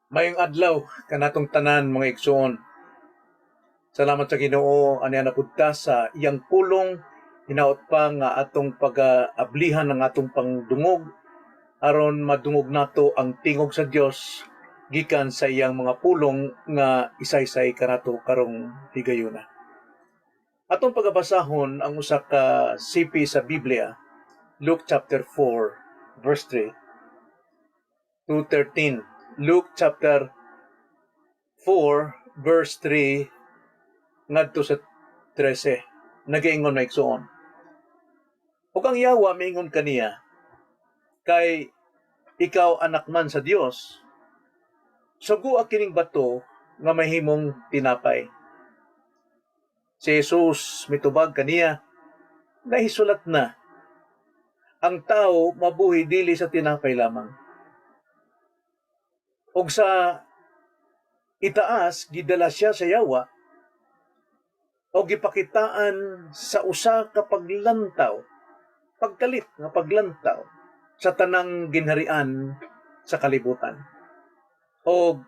Maayong adlaw kanatong tanan, mga igsoon. Salamat sa Ginoo, ania na pud ta sa iyang pulong. Hinaot pa nga atong pag-ablihan ang atong pangdungog aron madungog nato ang tingog sa Dios gikan sa iyang mga pulong nga isaysay kanato karong higayuna. Atong pagabasahon ang usa ka sipi sa Biblia, Luke chapter 4 verse 3 to 13. Luke chapter 4 verse 3 ngadto sa 13. Nagaingon, mga igsoon. Ug ang yawa miingon kaniya, "Kay ikaw anak man sa Dios, sugoa kining bato nga mahimong tinapay." Si Jesus mitubag kaniya, "Nahisulat na, ang tao mabuhi dili sa tinapay lamang." Og sa itaas gidala siya sa yawa o gipakitaan sa usa ka paglantaw, pagkalit nga paglantaw sa tanang ginharian sa kalibutan. O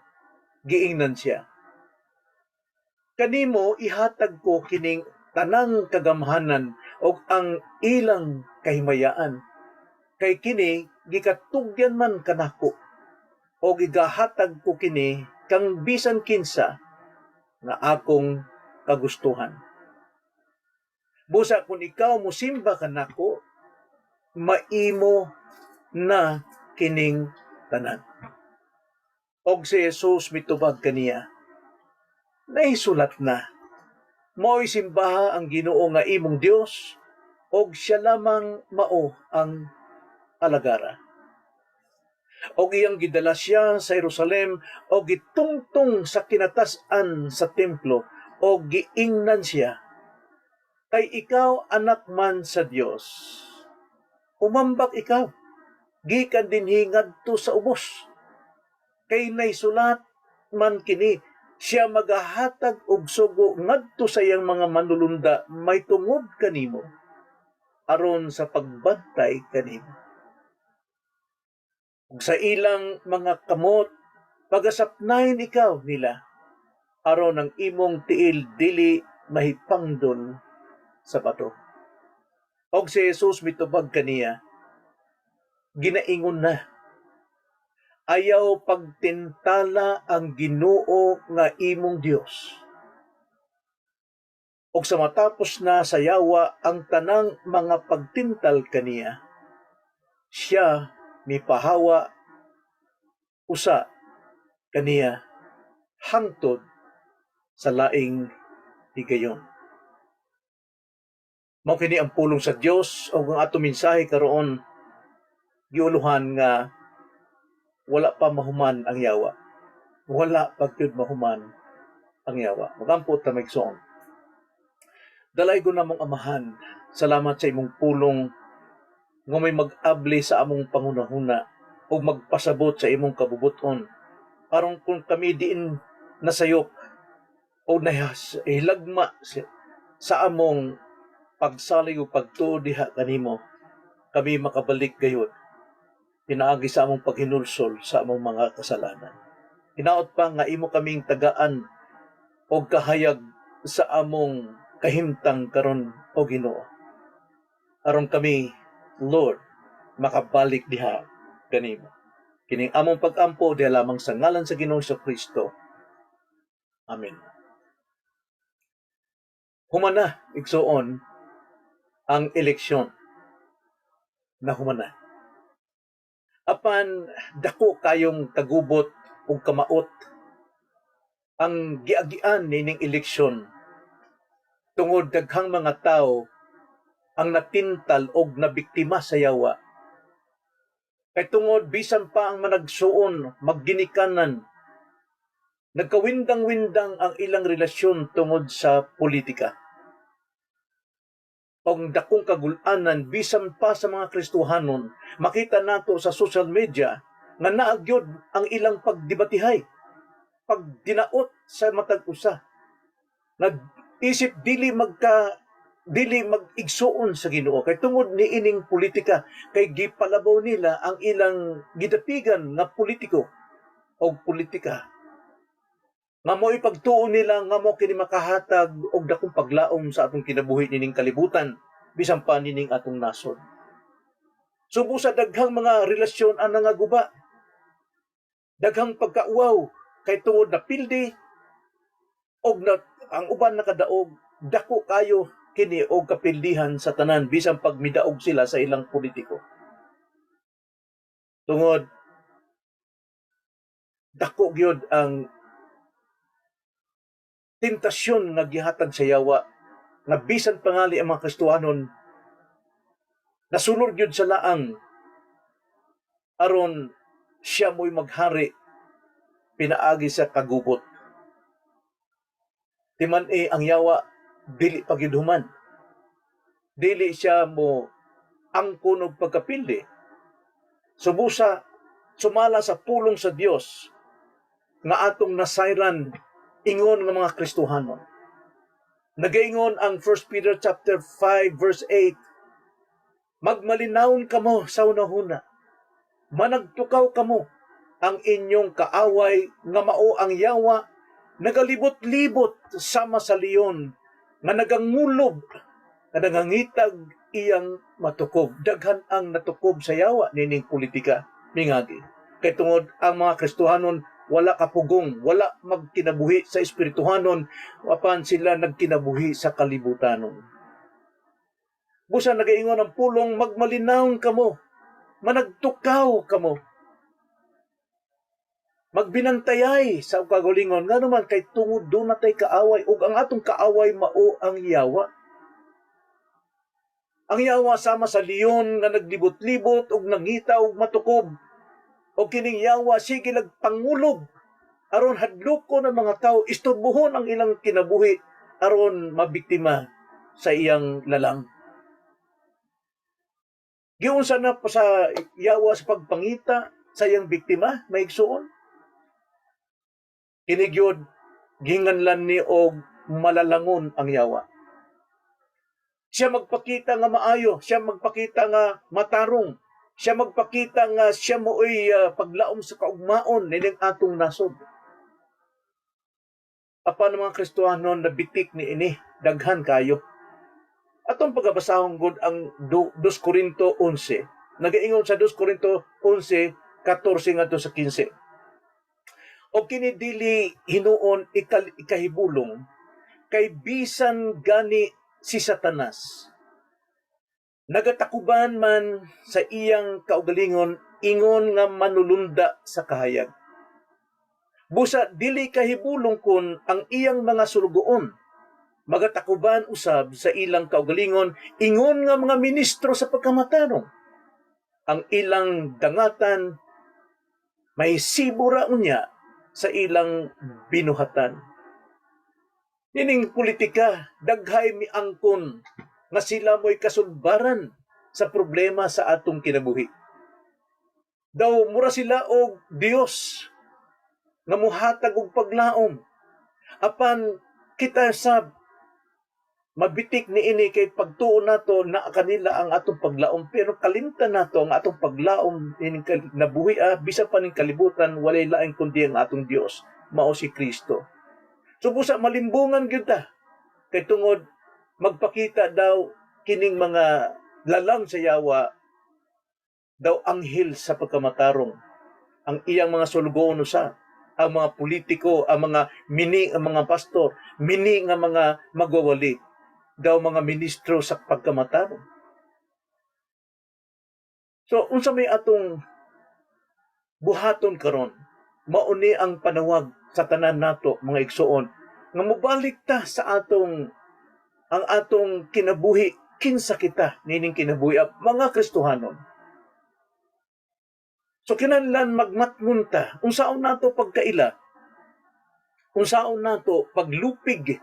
giingnan siya, "Kanimo ihatag ko kining tanang kagamhanan og ang ilang kahimayaan, kay kini gikatugyan man kanako o gigahatag ko kini kang bisan kinsa nga akong kagustuhan. Busa kung ikaw musimba kanako, maimo na kining tanan." Og si Jesus mitubag kaniya, "Nahisulat na, mao'y simbaha ang Ginoo nga imong Dios og siya lamang mao ang alagara." Og iyang gidala siya sa Jerusalem og gitungtong sa kinatas-an sa templo og giingnan siya, "Kay ikaw anak man sa Dios, umambak ikaw gikan dinhi ngadto sa ubos. Kay naisulat man kini, siya magahatag og sugo ngadto sa iyang mga manulunda may tungod kanimo aron sa pagbantay kanimo. Ug sa ilang mga kamot pagasapnayon ikaw nila aron ang imong tiil dili mahipangdol sa bato." Og si Jesus mitubag kaniya, "Ginaingon na, ayaw pagtintala ang Ginoo nga imong Dios." Og sa matapos na sa yawa ang tanang mga pagtintal kaniya, siya mipahawa usa kaniya hangtod sa laing higayon. Mao kini ang pulong sa Dios, ug ang ato mensahe karon giuluhan nga wala pa mahuman ang yawa. Wala pa gyud mahuman ang yawa. Magampo ta, mga igsoon. Dalaygon namong Amahan, salamat sa imong pulong nga may mag-abli sa among panghunahuna ug magpasabot sa imong kabubuton aron kung kami diin nasayop o nahilagma sa among pagsalig ug pagtuo diha kanimo, kami makabalik gayud pinaagi sa among paghinulsol sa among mga kasalanan. Hinaot pa nga imo kaming tagaan og kahayag sa among kahimtang karon, o Ginoo, aron kami, Lord, makabalik diha kanimo. Kining among pagampo diha lamang sa ngalan sa Ginoong Kristo. Amen. Humana, igsoon, ang eleksyon. Nahumana. Apan dako kayong kagubot ug kamaot ang giagian nining eleksyon tungod daghang mga tao ang natintal og nabiktima sa yawa. Kay tungod bisan pa ang managsuon, magginikanan, nagkawindang-windang ang ilang relasyon tungod sa politika. Og dakong kagul-anan, bisan pa sa mga Kristohanon, makita nato sa social media nga naa gyud ang ilang pagdebatihay, pagdinaot sa matag usa. Nag-isip dili mag-igsuon sa Ginoo kay tungod ni ining politika, kay gipalabaw nila ang ilang gidapigan nga politiko. og politika. Nga mo ipagtuo nila nga mo kini makahatag og dakong paglaom sa atong kinabuhi nining kalibutan bisan pa nining atong nasod. Subo sa daghang mga relasyon ang nangaguba. Daghang pagkauwaw kay tungod na pildi og na, ang uban nakadaog, dako kayo kini og kapildihan sa tanan bisan pag midaog sila sa ilang politiko. Tungod dako gyud ang tentasyon nga gihatag sa yawa nga bisan pangali ang mga Kristohanon nasulod gyud sa laang aron siya mo'y maghari pinaagi sa kagubot. Timan e ang yawa dili pa gyud human. Dili siya mo angkon og pagkapildi. Subusa sumala sa pulong sa Dios nga atong nasayran ingon nga mga Kristohanon. Nagaingon ang 1 Peter chapter 5 verse 8, "Magmalinawon kamo sa unahuna. Managtukaw kamo, ang inyong kaaway nga mao ang yawa nagalibot-libot sama sa leon nga nagangulob nga nangangitag iyang matukob." Daghan ang natukob sa yawa nining politika mingagi. Kay tungod ang mga Kristohanon wala kapugong, wala magkinabuhi sa espirituhanon, apan sila nagkinabuhi sa kalibutanon. Busa nagaingon ang pulong, magmalinawon kamo, managtukaw kamo, magbinantayay sa kagalingon, ngano man kay tungod duna tay kaaway ug ang atong kaaway mao ang yawa. Ang yawa sama sa leon nga naglibot-libot ug nangita og matukob. Og kining yawa sige nagpangulob aron hadlokon ang mga tao, isturbohon ang ilang kinabuhi aron mabiktima sa iyang lalang. Giunsa na pa sa yawa sa pagpangita sa iyang biktima, maigsuon. Kini gyud ginganlan ni og malalangon ang yawa. Siya magpakita nga maayo, siya magpakita nga matarong, siya magpakita nga siya mooy paglaom sa kaugmaon nining atong nasod. Apan ang mga Kristohanon na bitik ni ini, daghan kayo. Atong pagabasahon gud ang 2 Korinto 11. Nagaingon sa 2 Korinto 11, 14 ngadto sa 15. "O kini dili hinuon ikahibulong kay bisan gani si Satanas nagatakuban man sa iyang kaugalingon ingon nga manulunda sa kahayag. Busa dili kahibulong kun ang iyang mga sulugoon magatakuban usab sa ilang kaugalingon ingon nga mga ministro sa pagkamatarong. Ang ilang dangatan may sibura unya sa ilang binuhatan." Nining politika, daghay miangkon nga sila mo'y kasulbaran sa problema sa atong kinabuhi. Daw mura sila og Dios nga muhatag og paglaom. Apan kita sa mabitik ni ini kay pagtuo nato na kanila ang atong paglaom, pero kalimtan nato ang atong paglaom ining nabuhi bisan pa ning kalibutan, walay laing kundi ang atong Dios, mao si Kristo. So busa malimbungan gyud ta kay tungod magpakita daw kining mga lalang sa yawa, daw anghel sa pagkamatarong ang iyang mga sulugoon usa, ang mga politiko, ang mga mini, ang mga pastor, mini nga mga magwawali, daw mga ministro sa pagkamatarong. So unsa may atong buhaton karon? Mauni ang panawag sa tanan nato, mga igsuon, nga mobalik ta sa atong ang atong kinabuhi, kinsa kita nining kinabuhi mga Kristohanon. So kinahanglan magmatngon ta unsaon nato pagkaila, unsaon nato paglupig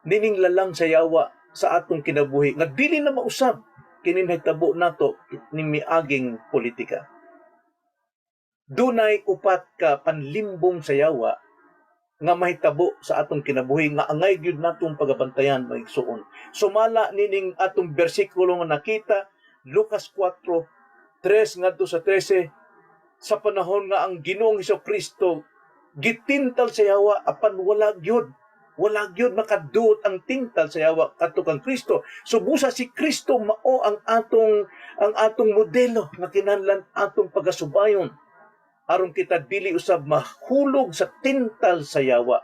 nining lalang sa yawa sa atong kinabuhi nga dili na mausab kini nahitabo nato ning miaging politika. Dunay upat ka panlimbong sa yawa nga mahitabo sa atong kinabuhi nga angay gyud natong pagabantayan, mga igsuon. Sumala nining atong bersikulo nga nakita, Lucas 4:3 ngadto sa 13, sa panahon nga ang Ginoong Kristo Gitintal sa yawa apan wala gyud. Wala gyud makaduot ang tintal sa yawa kadto kang Kristo. So busa si Kristo mao ang atong modelo nga kinahanglan atong pagasubayon aron kita dili usab mahulog sa tintal sa yawa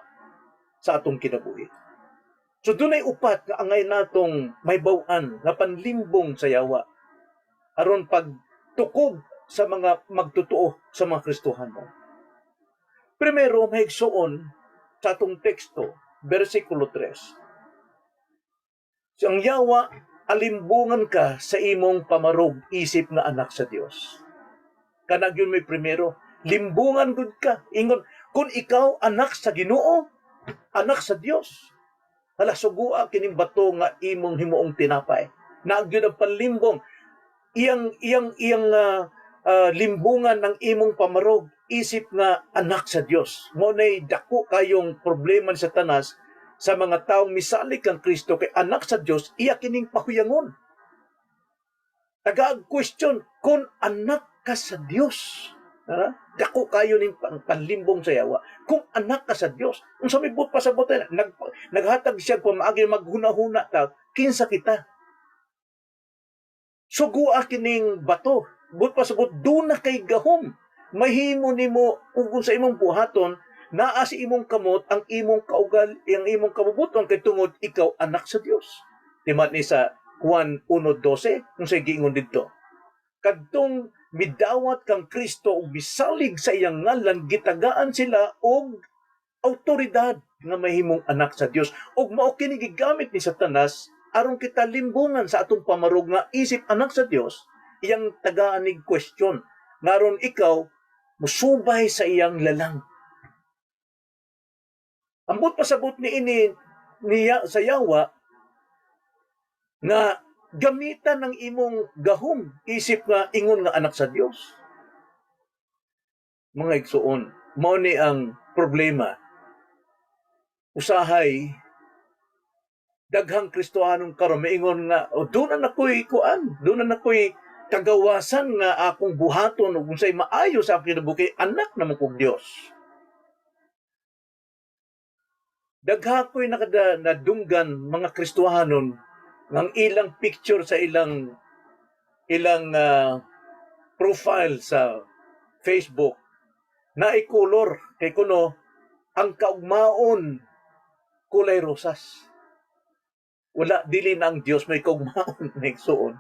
sa atong kinabuhi. So dunay upat nga angay natong mahibaw-an nga panlimbong sa yawa aron pagtukog sa mga magtotoo, sa mga Kristohano. Primero, mga igsoon, sa atong teksto, versikulo 3. So, ang yawa, alimbungan ka sa imong pamarog isip nga anak sa Dios. Kanang yun may primero, limbungan gud ka. Ingon, kung ikaw anak sa Ginoo, anak sa Dios, hala, sugua kining bato nga imong himuong tinapay. Naa gyud ang panlimbong. Iyang limbungan ng imong pamarog isip nga anak sa Dios. Mao nay dako kayong problema ni Satanas sa mga taong misalig kang Kristo kay anak sa Dios, iya kining pahuyangon. Tagaag question kung anak ka sa Dios. Ha? Dako kayo ning panlimbong sa yawa. Kung anak ka sa Dios, unsa may buot pasabot naghatag siya pamaagi maghuna-huna ta kinsa kita. Sugua kining bato. Buot pasabot duna kay gahom. Mahimo nimo ug sa imong buhaton, naa sa imong kamot ang imong kaugal, ang imong kabubuton kay tungod ikaw anak sa Dios. Timan ni sa Juan 1:12 kung sa giingon didto. Kadtong midawat kang Kristo ug misalig sa iyang ngalan, gitagaan sila og autoridad nga mahimong anak sa Dios, ug mao kini gigamit ni Satanas aron kita limbungan sa atong pamarog nga isip anak sa Dios. Iyang tagaan nig question ngaron ikaw musubay sa iyang lalang. Ambot pasabot ni ini niya sa yawa nga gamitan ng imong gahom isip nga ingon nga anak sa Dios. Mga igsuon, mao ni ang problema. Usahay daghang Kristohanong karon maingon nga, "Oh, doon na nakoy kuan, doon na nakoy kagawasan nga akong buhaton ug unsay maayo sa akong kinabuhi, anak naman kog Dios." Dagha ko'y nakada nadunggan mga Kristohanon ng ilang picture sa ilang ilang profile sa Facebook na color kay kuno ang kaugmaon kulay rosas. Wala, dili na ang Dios may kaugmaon, mga igsuon.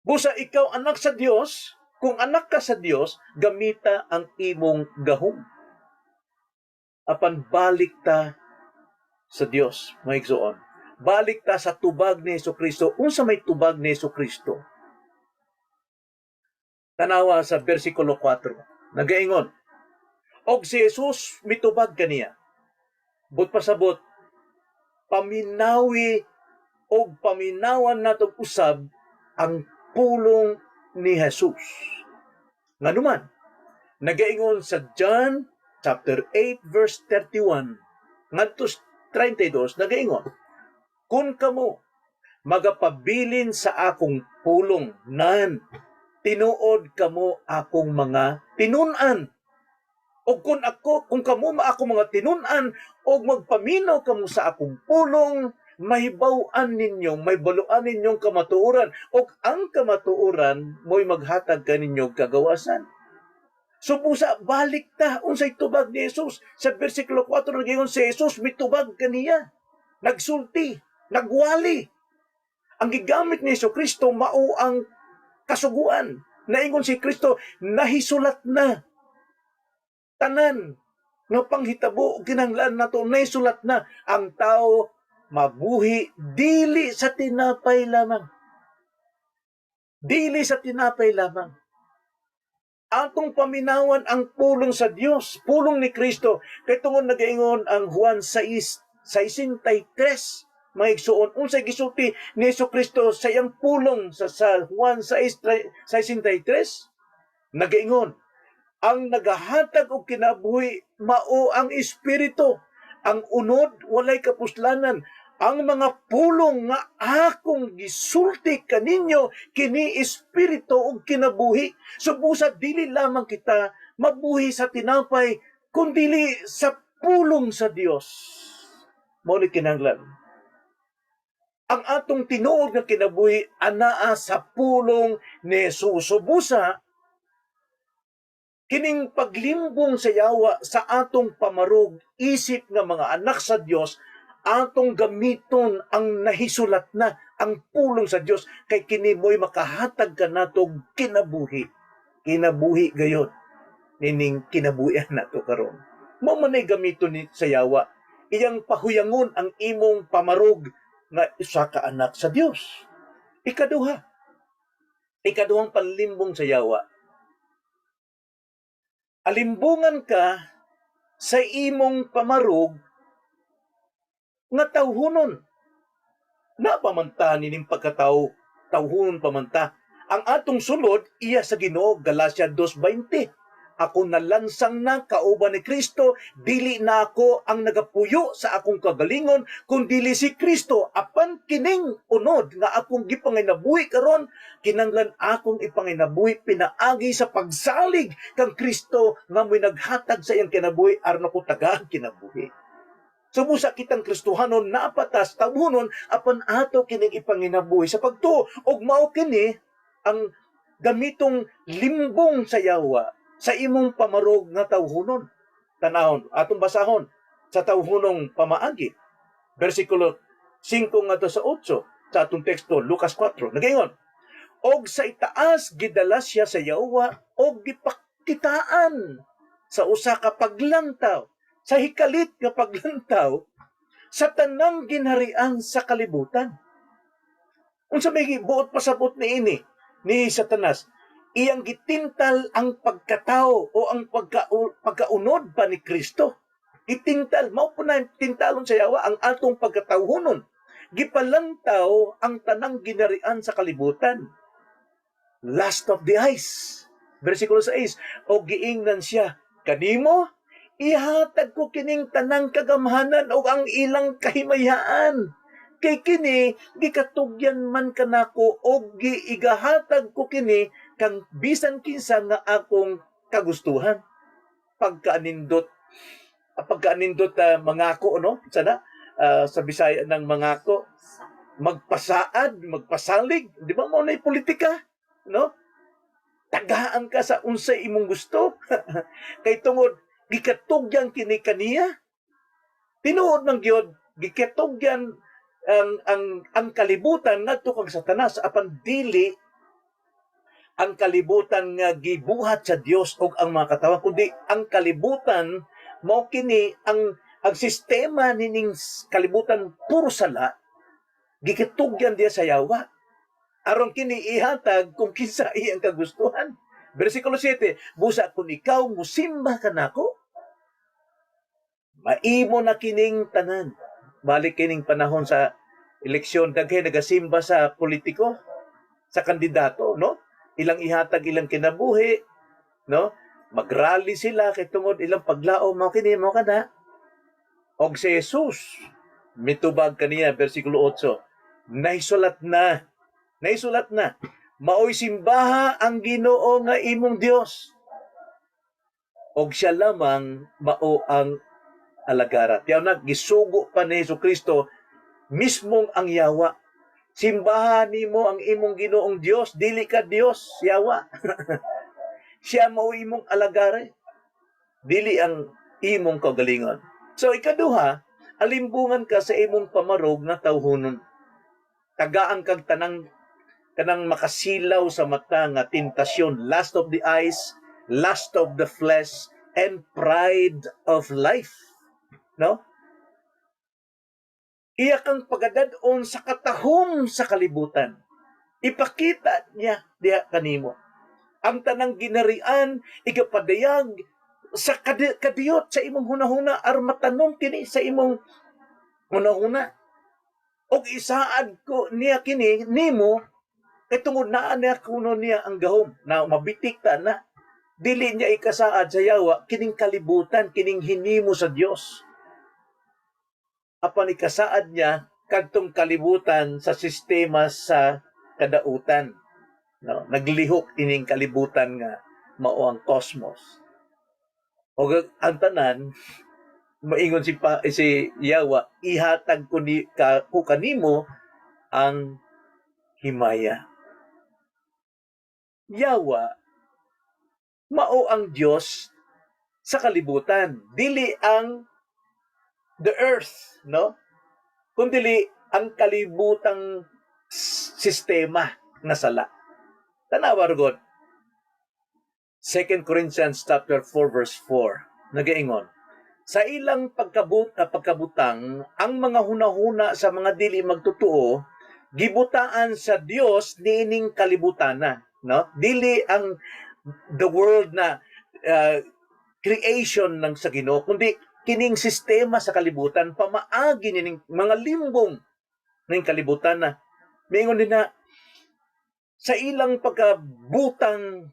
Busa ikaw anak sa Dios, kung anak ka sa Dios, gamita ang imong gahom. Apan balik ta sa Dios, mga igsuon. Balik ta sa tubag ni Kristo. Unsa may tubag ni Kristo? Tanawa sa versikulo 4. Nagaingon, "Og si Jesus mitubag kaniya." But pasabot, paminawi og paminawan nato usab ang pulong ni Jesus. Nganuman, nagaingon sa John chapter 8 verse 31 ngadto 32, nagaingon, "Kung kamo magapabilin sa akong pulong, nan tinuod kamo akong mga tinun-an. O kung kamo ma ako mga tinun-an og magpaminaw kamo sa akong pulong, mahibaw-an ninyo, mahibaluan ninyong kamatuoran, ug ang kamatuoran mo'y maghatag kaninyo kagawasan." So busa balik ta unsay tubag ni Jesus sa bersikulo 4. Nagaingon si Jesus mitubag kaniya. Nagsulti, nagwali. Ang gigamit ni Hesus Kristo mao ang kasuguan. Naingon si Kristo, "Nahisulat na." Tanan nga panghitabo kinahanglan nato nahisulat na, ang tao mabuhi dili sa tinapay lamang. Dili sa tinapay lamang. Atong paminawan ang pulong sa Dios, pulong ni Kristo. Kay tungod nagaingon ang Juan 6, 63, mga igsuon, unsay gisulti ni Hesus Kristo sa iyang pulong sa Juan 6, 63? Nagaingon, "Ang nagahatag og kinabuhi mao ang Espiritu. Ang unod walay kapuslanan. Ang mga pulong nga akong gisulti kaninyo kini espiritu ug kinabuhi." So busa dili lamang kita mabuhi sa tinapay. Kundili sa pulong sa Dios. Mao ni kinahanglan. Ang atong tinuod nga kinabuhi anaa sa pulong ni Jesus. Busa kining paglimbong sa yawa sa atong pamarog isip nga mga anak sa Dios, atong gamiton ang nahisulat na, ang pulong sa Dios, kay kini mo'y makahatag kanatog kinabuhi. Kinabuhi gayod nining kinabuhian nato karon. Mao man ay gamiton ni sa yawa, iyang pahuyangon ang imong pamarog nga usa ka anak sa Dios. Ikaduha, ikaduhang panlimbong sa yawa, alimbungan ka sa imong pamarog nga tawhonon. Napamanta nining pagkatao, tawhonon pamanta. Ang atong sulod iya sa Ginoo, Galatia 2:20. "Ako nalansang na kauban ni Kristo, dili na ako ang nagapuyo sa akong kagalingon, kundili si Kristo. Apan kining unod nga akong gipanginabuhi karon, kinanglan akong ipanginabuhi pinaagi sa pagsalig kang Kristo nga mo'y naghatag sa iyang kinabuhi aron ako tagaan kinabuhi." So busa kitang Kristohanon napatas tawhonon, apan ato kining ipanginabuhi sa pagtuo, ug mao kini ang gamitong limbong sa yawa sa imong pamarog nga tawhonon. Tanahon, atong basahon sa tawhonong pamaagi. Versikulo 5 ngadto sa 8 sa atong teksto, Lucas 4. Nagaingon, "Og sa itaas gidala siya sa yawa og gipakitaan sa usa ka paglantaw, sa hikalit nga paglantaw sa tanang ginharian sa kalibutan." Unsa may buot pasabot niini ni Satanas? Iyang gitintal ang pagkatao o ang pagkaunod pa ni Kristo. Gitintal, mao po na tintalon sa yawa ang atong pagkatawhonon. Gipalantaw ang tanang ginharian sa kalibutan. Lust of the eyes. Versikulo 6, "Og giingnan siya, 'Kanimo ihatag ko kining tanang kagamhanan o ang ilang kahimayaan. Kay kini gikatugyan man kanako og giigahatag ko kini kang bisan kinsa nga akong kagustuhan.'" Pagkaanindot, pagkaanindot mangako, no? Sana sa Bisaya ng mangako, magpasaad, magpasalig, di ba? Mao na politika, no? Tagaan ka sa unsay imong gusto kay tungod gikatugyan kini kaniya. Tinuod man gyud gikatugyan ang kalibutan ngadto kang Satanas, apan dili ang kalibutan nga gibuhat sa Dios ug ang mga katawhan, kundi ang kalibutan mao kini ang sistema nining kalibutan, puro sala, gikatugyan diya sa yawa aron kini ihatag kung kinsa iyang kagustuhan. Versikulo 7, "Busa kung ikaw musimba kanako, maimo na kining tanan." Balik kining panahon sa eleksyon, daghay nagasimba sa politiko, sa kandidato, no? Ilang ihatag ilang kinabuhi, no? Magrally sila kay tungod ilang paglaom mao kini, mao kana. Og si Jesus mitubag kaniya, versikulo 8, "Naisulat na. Naisulat na. Maoy simbaha ang Ginoo nga imong Dios, og siya lamang mao ang alagara." Tiyaw na gisugo pa ni Hesus Kristo mismong ang yawa. Simbahan nimo ang imong Ginoong Dios, dili ka Dios, yawa. Siya mao imong alagare. Dili ang imong kaugalingon. So ikaduha, alimbungan ka sa imong pamarog nga tawhonon. Tagaan kag tanang kanang makasilaw sa mata nga tentasyon, lust of the eyes, lust of the flesh, and pride of life. No? Iya kang pagadad-on sa katahom sa kalibutan. Ipakita niya diha kanimo. Ang tanang ginarian igapadayag sa kadiyot sa imong hunahuna aron matanom kini sa imong hunahuna. Og isaad ko niya kini nimo kay tungod naa niya kuno niya ang gahom na mabitik ta na dili niya ikasaad sa yawa kining kalibutan, kining hinimo sa Dios, apan ikasaad niya kadtong kalibutan sa sistema sa kadautan, no? Naglihok ining kalibutan nga mao ang cosmos. O ang tanan, maingon si Yawa, "Ihatag ko ni ka, ko kanimo ang himaya." Yawa mao ang Dios sa kalibutan, dili ang the earth, no? Kundi ang kalibutang sistema nga sala. Tanawa rugod. 2 Corinthians chapter 4 verse 4 nagaingon, "Sa ilang pagkabutang, ang mga hunahuna sa mga dili magtotoo gibutaan sa Dios niining kalibutan na," no? Dili ang the world na creation ng sa Ginoo, kundi kining sistema sa kalibutan pamaagi nining mga limbong ning kalibutan na. Mingon din na sa ilang pagkabutang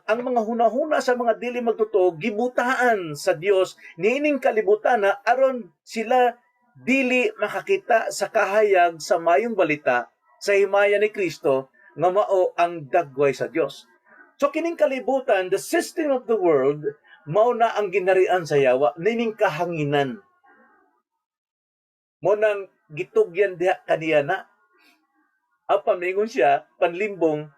ang mga hunahuna sa mga dili magtotoo gibutaan sa Dios niining kalibutan na, aron sila dili makakita sa kahayag sa mayong balita sa himaya ni Kristo nga mao ang dagway sa Dios. So kining kalibutan, the system of the world, mao na ang ginarian sa yawa nining kahanginan. Mo nang gitugyan diha kaniya na. Apan mingon siya, panlimbong,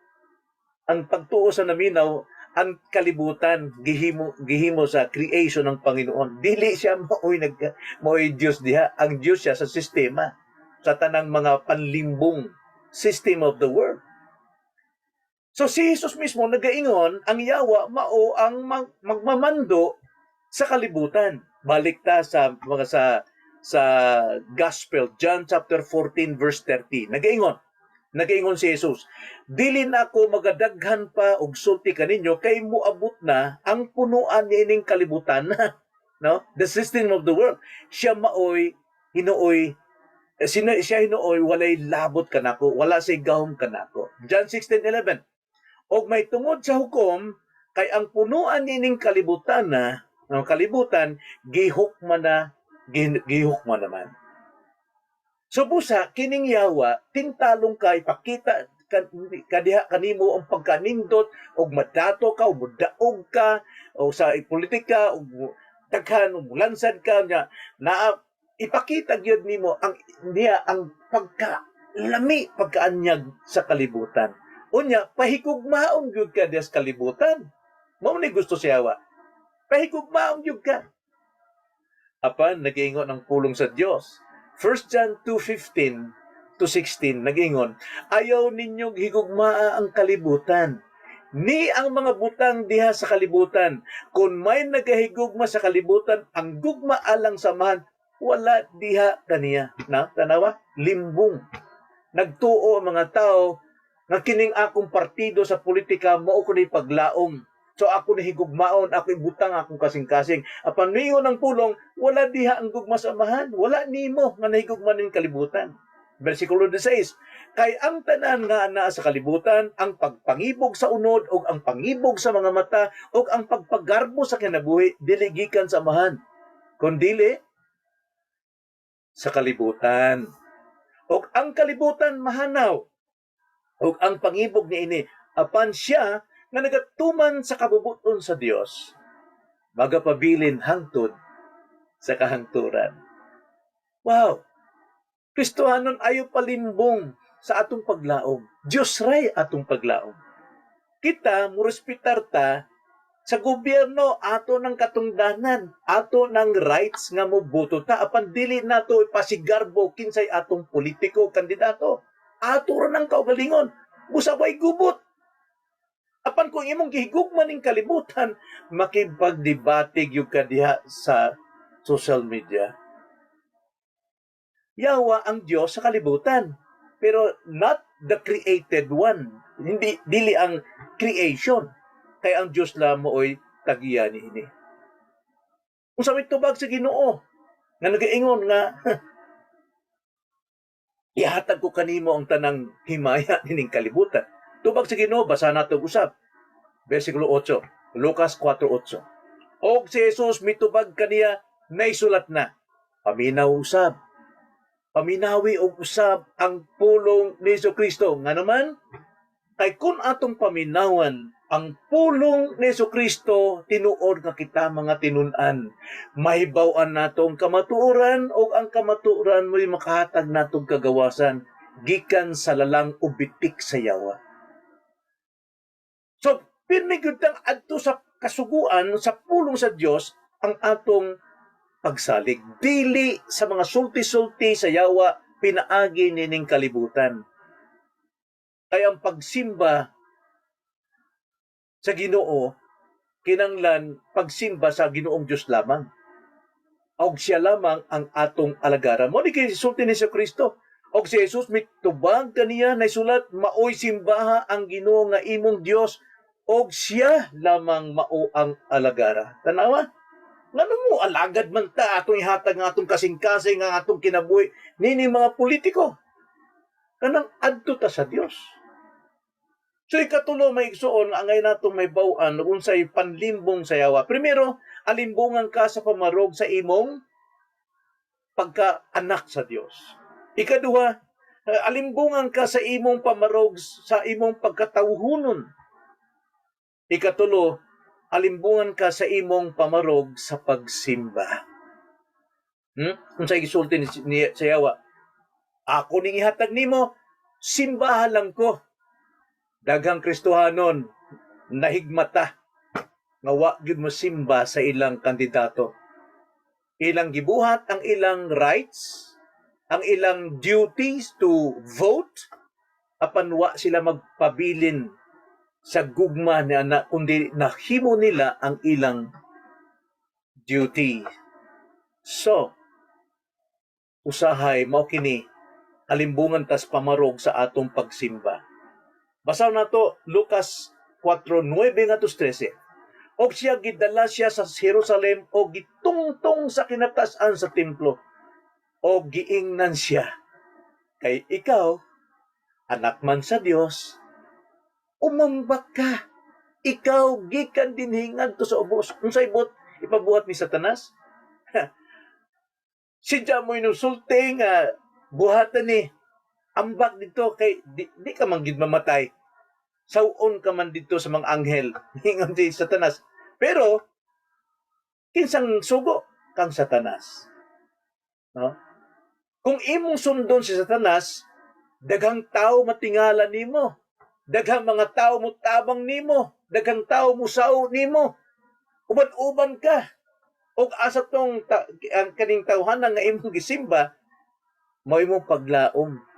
ang pagtuo sa naminaw, ang kalibutan gihimo gihimo sa creation ng Panginoon. Dili siya maoy Dios diha. Ang Dios siya sa sistema, sa tanang mga panlimbong system of the world. So si Jesus mismo nagaingon, ang yawa mao ang magmamando sa kalibutan. Balik ta sa mga sa Gospel, John chapter 14 verse 30. Nagaingon si Jesus, "Dili na ako magadaghan pa og sulti kaninyo kay moabot na ang punuan niining kalibutan," no? The system of the world. Siya maoy hinuoy eh, sino siya hinuoy walay labot kanako, wala say gahom kanako. John 16:11. "Og may tungod sa hukom kay ang punuan niining kalibutan na, ng kalibutan gihukman na, gihukman naman." So busa kining yawa tintalong ka ipakita kadiha kanimo ang pagkanindot og madato ka o mudaog ka o sa politika og daghan og mulansad ka nya na ipakita gyud nimo ang niya ang pagka lami pagkaanyag sa kalibutan. Unya pahigugmaon gyud ka diha sa kalibutan. Mao ni gusto siya wa. Pahigugmaon gyud ka. Apan nag-ingon ang pulong sa Dios. 1 John 2:15 to 16 nag-ingon, "Ayaw ninyong higugmaa ang kalibutan, ni ang mga butang diha sa kalibutan. Kung may nagahigugma sa kalibutan, ang gugma alang sa Amahan wala diha kaniya." Na, tanawa, limbong. Nagtuo ang mga tao nga kining akong partido sa politika mao ko ni paglaom. So ako ni higugmaon, ako ibutang akong kasing-kasing. Apan mingon ng pulong, wala diha ang gugma sa Amahan. Wala nimo nga nahigugma ning kalibutan. Versikulo 16, "Kay ang tanan nga anaa sa kalibutan, ang pagpangibog sa unod ug ang pangibog sa mga mata ug ang pagpagarbo sa kinabuhi, dili gikan sa Amahan, kundili sa kalibutan. Ug ang kalibutan mahanaw ug ang pangibog niini, apan siya nga nagatuman sa kabubuton sa Dios magapabilin hangtod sa kahangturan." Wow! Kristohanon, ayo palimbong sa atong paglaom. Diyos ray atong paglaom. Kita, murespetar ta sa gobyerno, ato ng katungdanan, ato ng rights nga moboto ta, apan dili nato ipasigarbo kinsay atong politiko kandidato. Ato ra ng kaugalingon. Busa way gubot. Apan kung imong gihigugma ning kalibutan, makipagdebate gyud ka diha sa social media. Yawa ang Diyos sa kalibutan, pero not the created one. Hindi dili ang creation. Kay ang Diyos lang mooy tagiya niini. Unsa may tubag sa Ginoo nga nagaingon nga "Ihatag ko kanimo ang tanang himaya nining kalibutan"? Tubag sa Ginoo, basa nato usab. Versikulo 8, Lucas 4:8. Og si Jesus mitubag kaniya, "Naisulat na." Paminaw usab. Paminawi og usab ang pulong ni Jesu Kristo. Nga naman, Kay kung atong paminawan ang pulong ni Kristo, tinuod nga kita mga tinun-an. Mahibaw-an nato ang kamatuoran, o ang kamatuoran mo'y makahatag natong kagawasan gikan sa lalang o bitik sa yawa. So, pirmi gyud tang adto sa kasuguan, sa pulong sa Dios ang atong pagsalig. Dili sa mga sulti-sulti sa yawa pinaagi nining kalibutan. Kaya ang pagsimba sa Ginoo kinanglan pagsimba sa Ginoong Dios lamang. Og siya lamang ang atong alagaran. Mao ni kay sulti ni Kristo. Og si Jesus mitubag kaniya, naisulat, "Maoy simbaha ang Ginoo nga imong Dios og siya lamang mao ang alagara." Tanawa? Ngano mo alagad man ta, atong ihatag ang atong kasing-kasing, ang atong kinabuhi nini mga politiko? Kanang adto ta sa Dios. So ikatulo, mga igsoon, angay natong mahibaw-an unsay panlimbong sa yawa. Primero, alimbungan ka sa pamarog sa imong pagka-anak sa Dios. Ikaduha, alimbungan ka sa imong pamarog sa imong pagkatawhunon. Ikatulo, alimbungan ka sa imong pamarog sa pagsimba. Unsay gisulti ni sa yawa? "Ako ning ihatag nimo, simbahan lang ko." Daghang Kristohanon nahigmata nga wa gyud mo simba sa ilang kandidato. Ilang gibuhat ang ilang rights, ang ilang duties to vote, apan wa sila magpabilin sa gugma ni ana, kundi nahimo nila ang ilang duty. So, usahay mao kini, alimbungan tas pamarog sa atong pagsimba. Basaw nato Lucas 4:9 ngadto 13. Og siya gidala siya sa Jerusalem og gitungtong sa kinatasan sa templo. Og giingnan siya, "Kay ikaw, anak man sa Dios, umambak ka. Ikaw gikan dinhi ngadto sa ubos." Unsay buot ipabuhat ni Satanas? Siya mo inusulti nga buhatan ni ambak dito kay di ka man gid mamatay. Sawon ka man dito sa mga anghel. Ingon si Satanas. Pero kinsang sugo kang Satanas? No? Kung imong sundon si Satanas, daghang tao matingala nimo. Daghang mga tao mo tabang nimo. Daghang tao mo sao nimo. Uban-uban ka. Og asa tong ang kaning tawhana nga imong gisimba, mao imong paglaom.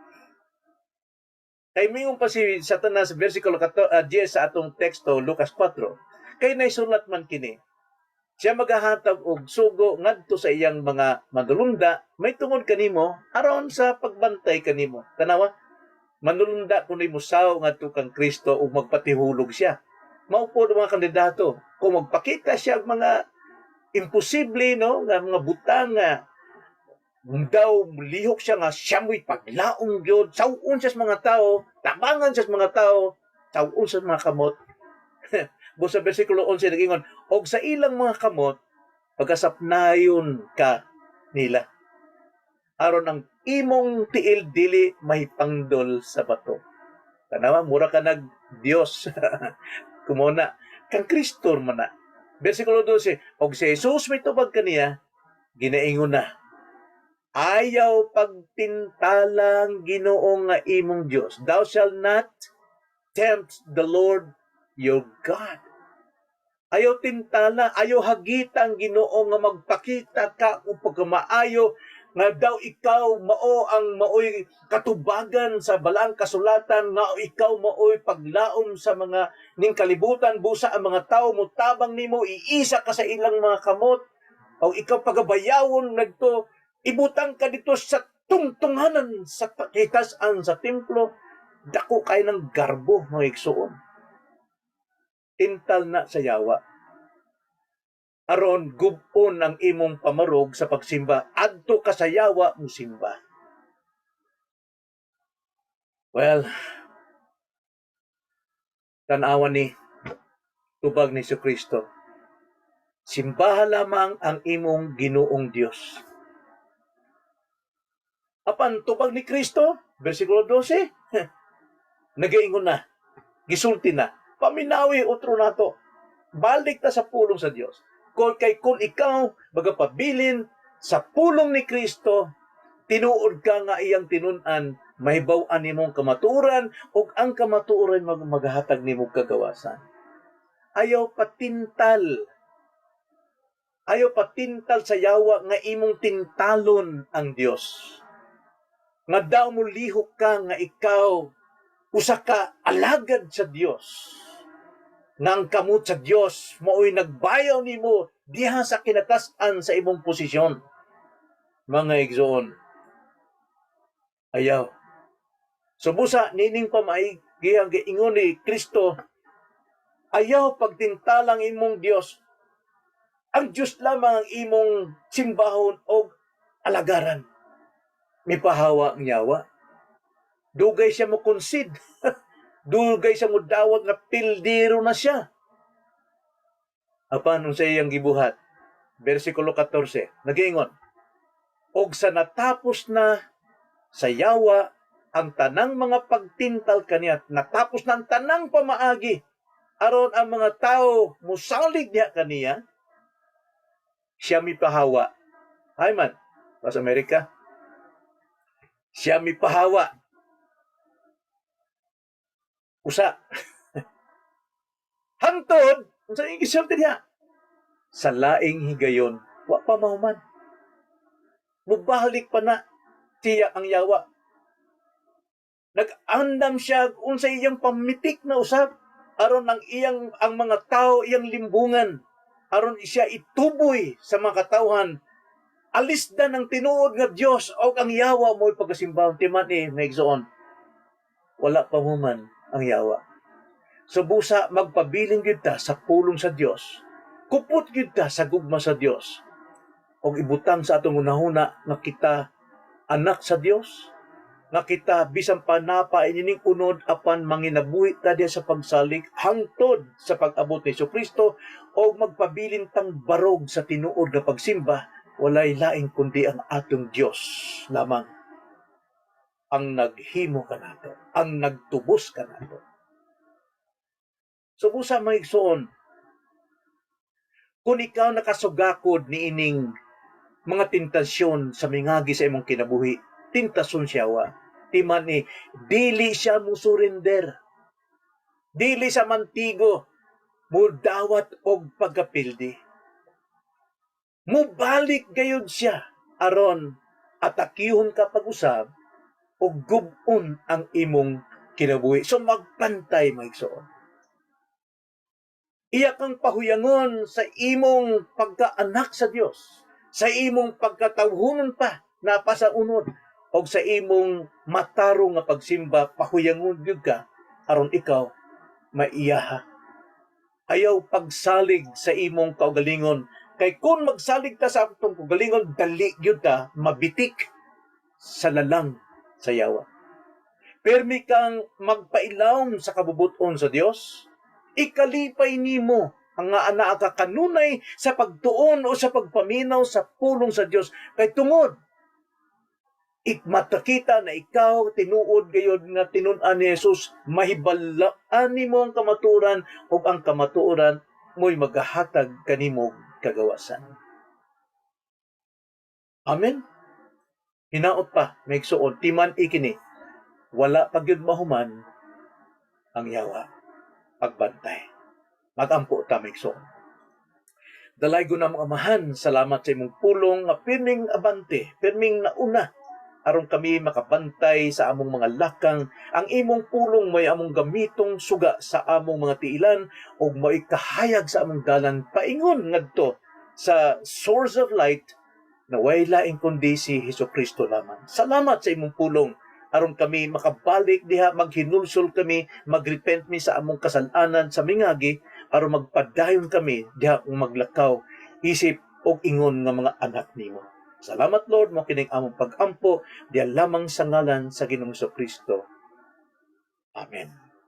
Kay mingon pa si Satanas sa versikulo 10 sa atong teksto, Lucas 4, "Kay naisulat man kini, siya magahatag og sugo ngadto sa iyang mga manulunda may tungod kanimo aron sa pagbantay kanimo." Tanawa, manulunda kuno'y musaw ngadto kang Kristo ug magpatihulog siya. Mao po ang mga kandidato. Kung magpakita siya og mga imposible, no, nga mga butang nga daw lihok siya nga siya mo'y paglaom gyud, sawon siya sa mga tao, tabangan siya sa mga tao, sawon siya sa mga kamot. Bo sa versikulo 11 nagingon, "Og sa ilang mga kamot pagkasapnayon ka nila aron ang imong tiil dili mahipangdol sa bato." Tanawa, mura ka nag Dios kumuna kang Kristo man na. Versikulo 12, og si Jesus may tubag kaniya, ginaingon na, "Ayaw pagtintalang Ginoo nga imong Dios." Thou shalt not tempt the Lord your God. Ayaw tintala, ayaw hagita ang Ginoo nga magpakita ka og pagkamaayo nga daw ikaw mao ang maoy katubagan sa balaang kasulatan, nga ikaw maoy paglaom sa mga ning kalibutan, busa ang mga tao mo tabang nimo, iisa ka sa ilang mga kamot o ikaw pagabayawon nagto ibutang ka dito sa tungtunghanan sa kitasan sa templo. Dako kay ng garbo, mga igsoon. Tintal na sa yawa aron gub-on ang imong pamarog sa pagsimba. Adto ka sa yawa musimba. Well, tan-awan ni tubag ni Kristo, "Simbaha lamang ang imong Ginoong Dios." Apan tubag ni Kristo, versikulo 12, nagaingon na, Gisulti na. Paminawi utro nato. Balik ta sa pulong sa Dios. Kung kay kung ikaw magapabilin sa pulong ni Kristo, tinuod ka nga iyang tinun-an, mahibaw-an nimong kamatuoran ug ang kamatuoran maghatag nimo kagawasan. Ayaw patintal. Ayaw patintal sa yawa nga imong tintalon ang Dios. Nga daw mo lihok ka nga ikaw usa ka alagad sa Dios. Nga ang kamot sa Dios mao'y nagbayaw nimo diha sa kinatas-an sa imong posisyon. Mga igsoon, ayaw. So busa nining pamaagi ang giingon ni Kristo, ayaw pagtintalang imong Dios. Ang Dios lamang ang imong simbahon og alagaran. Mipahawa ang yawa. Dugay siya mo concede. Dugay siya mo dawat nga pildiro na siya. Apan unsa iyang gibuhat? Versikulo 14, nagiingon, "Og sa natapos na sa yawa ang tanang mga pagtintal kaniya," natapos na ang tanang pamaagi aron ang mga tao musalig diha kaniya, siya mipahawa. Ay man, pas Amerika. Siya mipahawa. Usa. Hangtod, unsa iyang gisulti diha? Sa laing higayon, wa pa mahuman. Mubalik pa na siya ang yawa. Nag-andam siya unsa iyang pamitik na usab aron ang iyang ang mga tao iyang limbungan, aron siya ituboy sa mga katawhan, alisdan ang tinuod nga Dios og ang yawa mo'y pagkasimbahon. Timan ni, mga igsoon, wala pa human ang yawa. So busa magpabilin gyud ta sa pulong sa Dios, kupot gyud ta sa gugma sa Dios, og ibutang sa atong hunahuna nga kita anak sa Dios, nga kita bisan pa napa ining unod, apan manginabuhi ta diya sa pagsalig hangtod sa pag-abot ni Kristo, o magpabilin tang barog sa tinuod nga pagsimba. Walay laing kundi ang atong Dios lamang ang naghimo kanato, ang nagtubos kanato. So busa, mga igsoon, kung ikaw nakasugakod niining mga tentasyon sa mingagi sa imong kinabuhi, tentasyon siya wa. Timan ni, dili siya mo surrender. Dili siya mantigo, mudawat og pagkapildi. Mubalik gayud siya aron atakihon ka pag-usab o gub-on ang imong kinabuhi. So magbantay, mga igsoon. Iya kang pahuyangon sa imong pagkaanak sa Dios, sa imong pagkatawhonon pa na pa sa unod, o sa imong matarong nga pagsimba, pahuyangon gyud ka aron ikaw maiyaha. Ayaw pagsalig sa imong kaugalingon, kay kung magsalig ta sa atong kaugalingon, dali gyud ta mabitik sa lalang sa yawa. Permi kang magpailawom sa kabubuton sa Dios, ikalipay nimo ang nga anaa ka kanunay sa pagtuon o sa pagpaminaw sa pulong sa Dios, kay tungod matakita na ikaw tinuod gayod nga tinun-an ni Jesus, mahibalaan nimo ang kamatuoran ug ang kamatuoran mo'y magahatag kanimo kagawasan. Amen. Hinaot pa, mga igsoon, timan ikini, wala pa gyud mahuman ang yawa. Pagbantay. Magampo ta, mga igsoon. Dalaygon namong Amahan, salamat sa imong pulong nga pirming abante, pirming nauna aron kami makabantay sa among mga lakang. Ang imong pulong may among gamitong suga sa among mga tiilan ug mao'y kahayag sa among dalan paingon ngadto sa source of light na way laing kundi si Hesus Kristo lamang. Salamat sa imong pulong aron kami makabalik diha, maghinulsol kami, magrepent mi sa among kasalanan sa mingagi aron magpadayon kami diha kung maglakaw isip og ingon nga mga anak nimo. Salamat, Lord, mao kining among pag-ampo diha lamang sa ngalan sa Ginoong Kristo. Amen.